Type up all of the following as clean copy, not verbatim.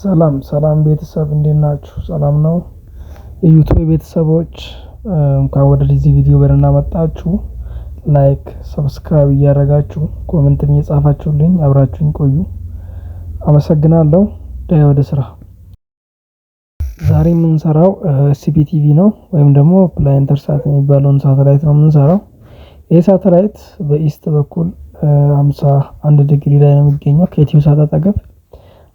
ሰላም ሰላም ቤተሰብ እንዴት ናችሁ? ሰላም ነው። የ YouTube ቤተሰቦች እንኳን ወደዚህ ቪዲዮ በደህና መጣችሁ። Like፣ subscribe እያደረጋችሁ comment ም እየጻፋችሁልኝ አብራችሁኝ ቆዩ። አመሰግናለሁ። ዳይ ወደ ስራ። ዛሬ የምንሰራው SPTV ነው ወይም ደግሞ ፕላንተር ሳት የሚባለውን ሳተላይት ነው የምንሰራው። ይህ ሳተላይት በ east በኩል 51 ዲግሪ ላይ ነው የሚገኘው ከኢትዮ ሳት አጠገብ።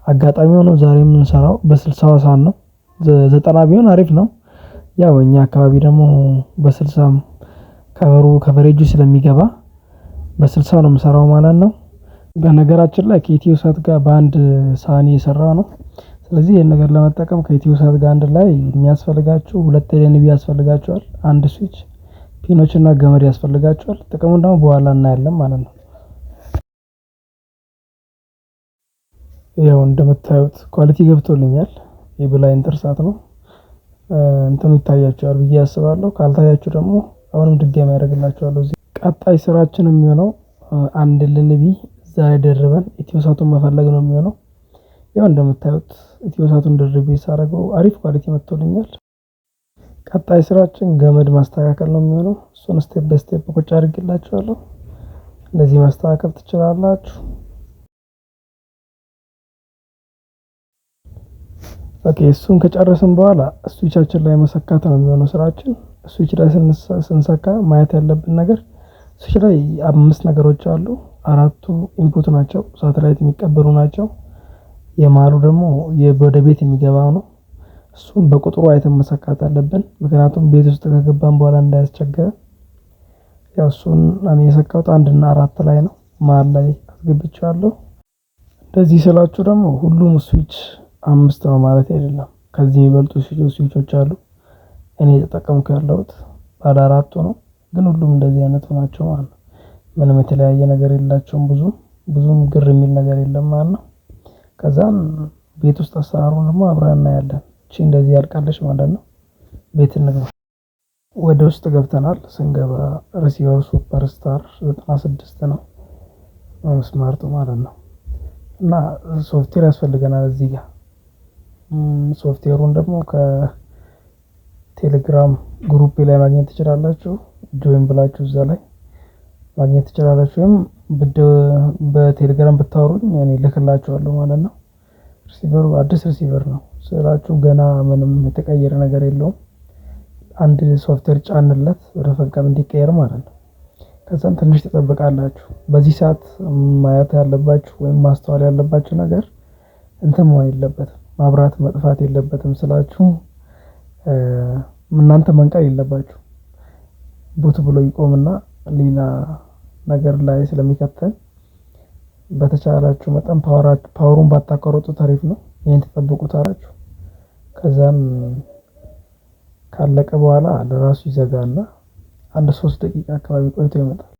አጋጣሚ ሆኖ ዛሬ የምንሰራው በ60 ሳት ነው። 90 ቢሆን አሪፍ ነው። ያው እኛ አካባቢ ደግሞ በ60ም coverage ኡ ስለሚገባ በ60 ነው የምሰራው ማለት ነው። በነገራችን ላይ ከኢትዮ ሳት ጋር በአንድ ሳህን እየሰራው ነው። ስለዚህ ይሄን ነገር ለመጠቀም ከኢትዮ ሳት ጋር አንድ ላይ የሚያስፈልጋችሁ ሁለት LNB ያስፈልጋችኋል፣ አንድ switch፣ pin ኦች እና ገመድ ያስፈልጋችኋል። ጥቅሙን ደግሞ በኋላ እናያለን ማለት ነው። ያው እንደምታዩት quality ገብቶልኛል። የብላይንተር ሳት ነው እንትኑ ይታያችኋል ብዬ አስባለሁ። ካልታያችሁ ደግሞ አሁንም ድጋሚ ያደርግላችኋለሁ። እዚህ ቀጣይ ስራችን የሚሆነው አንድ LNB እዛ ላይ ደርበን ኢትዮ ሳቱን መፈለግ ነው የሚሆነው። ያው እንደምታዩት ኢትዮ ሳቱን ደርቤ ሳደርገው አሪፍ quality መጥቶልኛል። ቀጣይ ስራችን ገመድ ማስተካከል ነው የሚሆነው። እሱን step በ step ቁጭ አድርጌላችኋለሁ። እንደዚህ ማስተካከል ትችላላችሁ። Okay እሱን ከጨረስን በኋላ switch ኣችን ላይ መሰካት ነው የሚሆነው ስራችን። ስዊች ላይ ስንሰካ ማየት ያለብን ነገር ስዊች ላይ አምስት ነገሮች አሉ። አራቱ input ናቸው፣ ሳተላይት የሚቀበሉ ናቸው። የመሃሉ ደግሞ ወደ ቤት የሚገባው ነው። እሱን በቁጥሩ አይተን መሰካት አለብን፣ ምክንያቱም ቤት ውስጥ ከገባን በኋላ እንዳያስቸግረን። ያው እሱን እኔ የሰካሁት 1 እና 4 ላይ ነው፣ መሃል ላይ አስገብቼዋለሁ። እንደዚህ ስላችሁ ደግሞ ሁሉም ስዊች 5 ነው ማለት አይደለም። ከዚህ የሚበልጡ ስዊቾች አሉ። እኔ የተጠቀምኩ ያለሁት ባለ 4 ነው፣ ግን ሁሉም እንደዚህ አይነት ናቸው ማለት ነው። ምንም የተለያየ ነገር የላቸውም። ብዙም ግር የሚል ነገር የለም ማለት ነው። ከዛም ቤት ውስጥ አሰራሩን ደግሞ አብረን እናያለን። እቺ እንደዚህ ያልቃለች ማለት ነው። ቤት እንግባ። ወደ ውስጥ ገብተናል። ስንገባ receiver ሱፐር ስታር 96 ነው smart ኡ ማለት ነው። እና ሶፍትዌር ያስፈልገናል እዚህ ጋር። ሶፍትዌሩን ደግሞ ከቴሌግራም group ላይ ማግኘት ትችላላችሁ። Join ብላችሁ እዛ ላይ ማግኘት ትችላላችሁ። ወይም በቴሌግራም ብታወሩኝ እኔ ልክላችኋለሁ ማለት ነው። Receiver ኡ አዲስ receiver ነው ስላችሁ ገና ምንም የተቀየረ ነገር የለውም። አንድ ሶፍትዌር ጫንለት ወደ ፈንቀም እንዲቀየር ማለት ነው። ከዛም ትንሽ ትጠብቃላችሁ። በዚህ ሰዓት ማየት ያለባችሁ ወይም ማስተዋል ያለባችሁ ነገር እንትን መሆን የለበትም፣ ማብራት መጥፋት የለበትም ስላችሁ እናንተ መንቀል የለባችሁ። Boot ብሎ ይቆምና ሌላ ነገር ላይ ስለሚከተል በተቻላችሁ መጠን power ኡን ባታቋርጡት አሪፍ ነው። ይሄን ትጠብቁታላችሁ። ከዛም ካለቀ በኋላ ለራሱ ይዘጋና አንድ 3 ደቂቃ አካባቢ ቆይቶ ይመጣል።